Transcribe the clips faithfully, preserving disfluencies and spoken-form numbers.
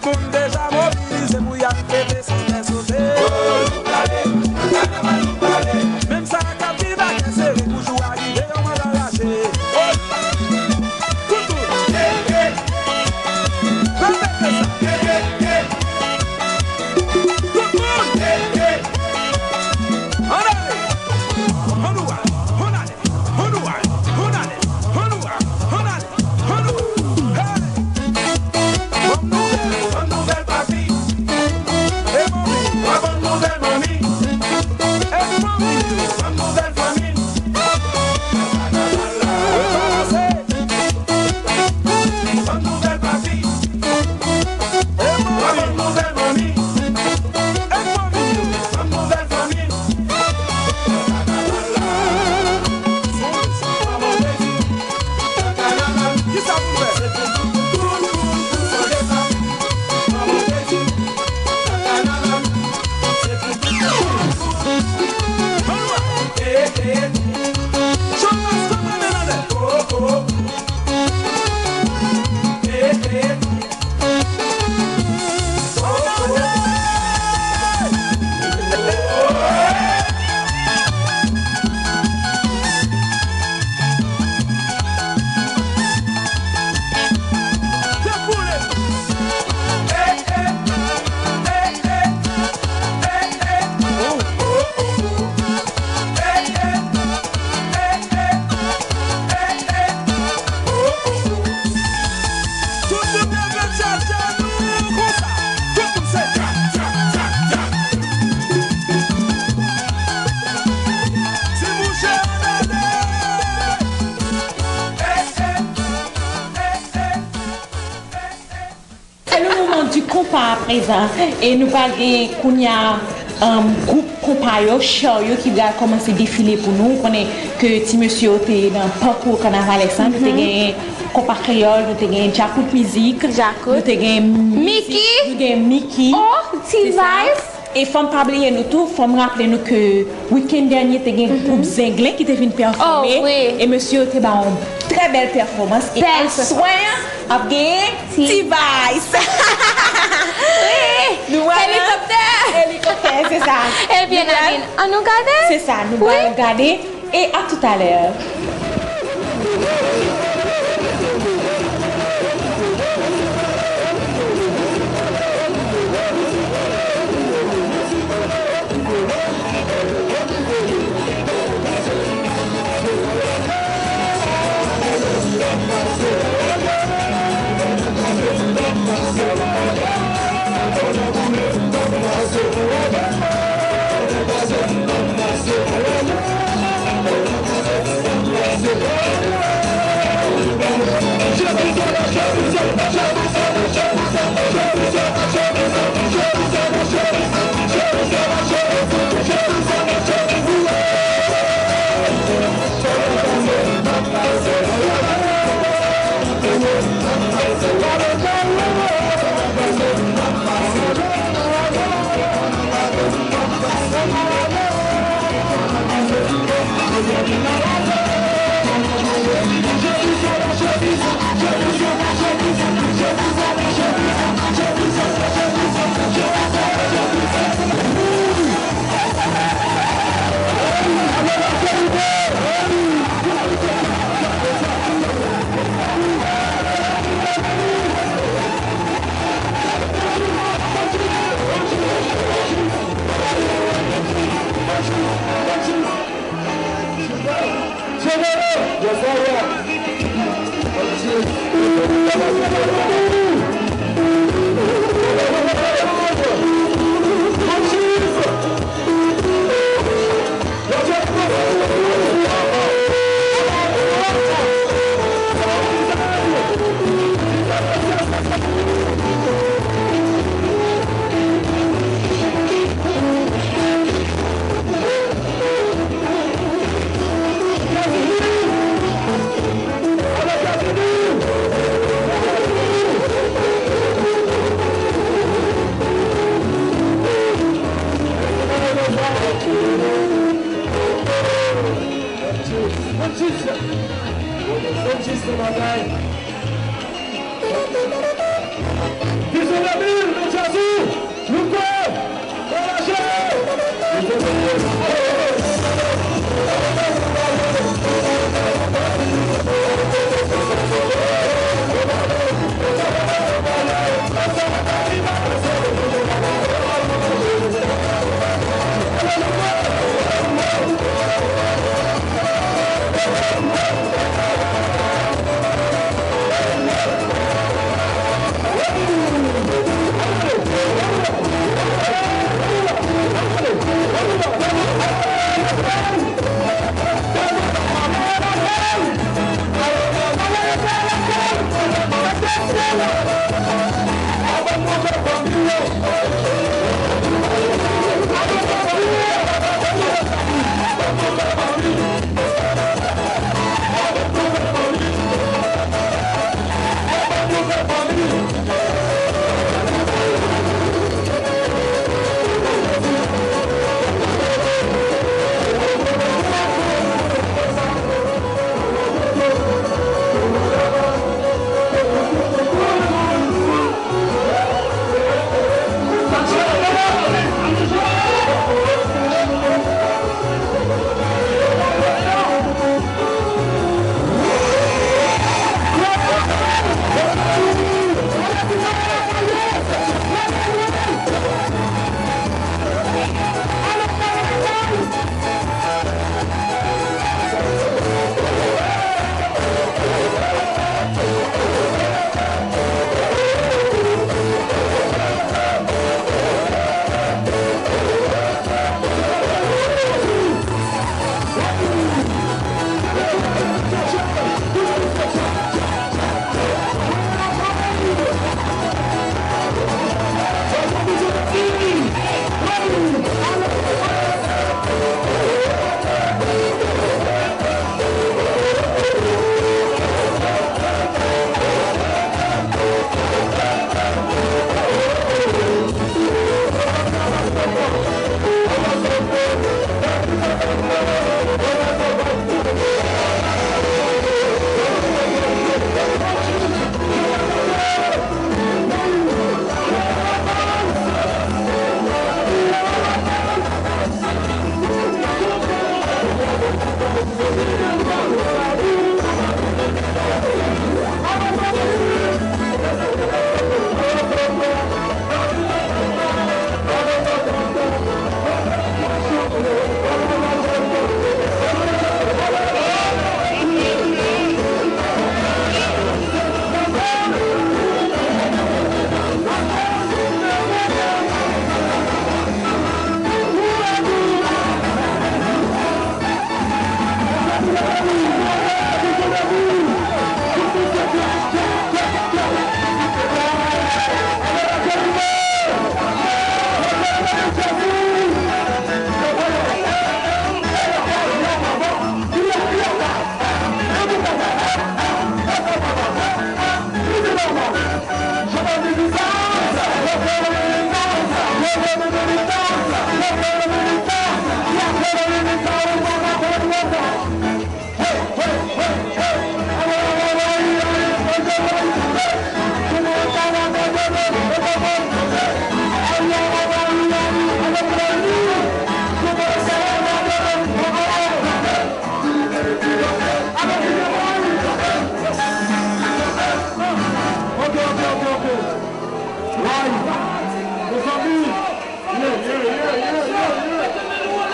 Moun deja mobilize pou y ap fete san fè sote. Menm sa k ap viv ak kè sere pou jou a rive, yon manda rache. Tout moun. Repete sa. Tout moun. Ann ale. Ann ou al. Ann ale. Ann ou al. Ann ale. Ann ou al. Ann ale. Ann ou al. Hey! Banm nouvèl, banm nouvèl papi. E manmi. Wa banm nouvèl manmi. E manmi. Banm nouvèl fanmi. Repanse. Banm nouvèl papi. E manmi. Wa banm nouvèl manmi. E manmi. Banm nouvèl fanmi. Tout moun leve tchatcha nou konsa. Tout moun se tcha, tcha, tcha, tcha. Ti mouche ann ale. Se le moman di konpa aprezan. E nou pral gen kounye a, um, gwoup konpa yo, chè yo ki pral kòmanse defile pou nou. Ou konnen ke ti mesye yo te nan pakou kanavalèsk la. Nou te gen konpa kreyòl, nou te gen Djakout Mizik, Djakout. Nou te gen Miki. Nou gen Miki. Oh, T-Vice. E fò m pa bliye nou tou, fò m raple nou ke wikenn dènye te gen gwoup Zenglen ki te vin pèfòme. Oh, wi. E mesye yo te ba yon trè bèl pèfòmans. E aswè an ap genyen T-Vice. Wi. Nou wè la. Helicopter. Helicopter, se sa. Ebyen, Nadine, ann nou gade. Se sa, nou pral gade. Et à tout à l'heure. Ok, ok, ok, ok. Live. Mezanmi. Yeah, yeah, yeah, yeah, yeah, yeah.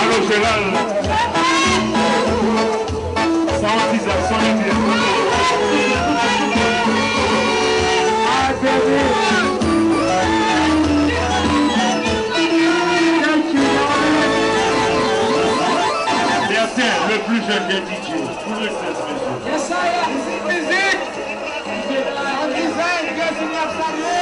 Alo, Gérald. Sa w di la, sa w di. Ay, bebe. Bertin, le plus jeune des D J. Tout respect, mesye. Yes, I am. Mizik, mizik. An dizay, Virginia Flavio.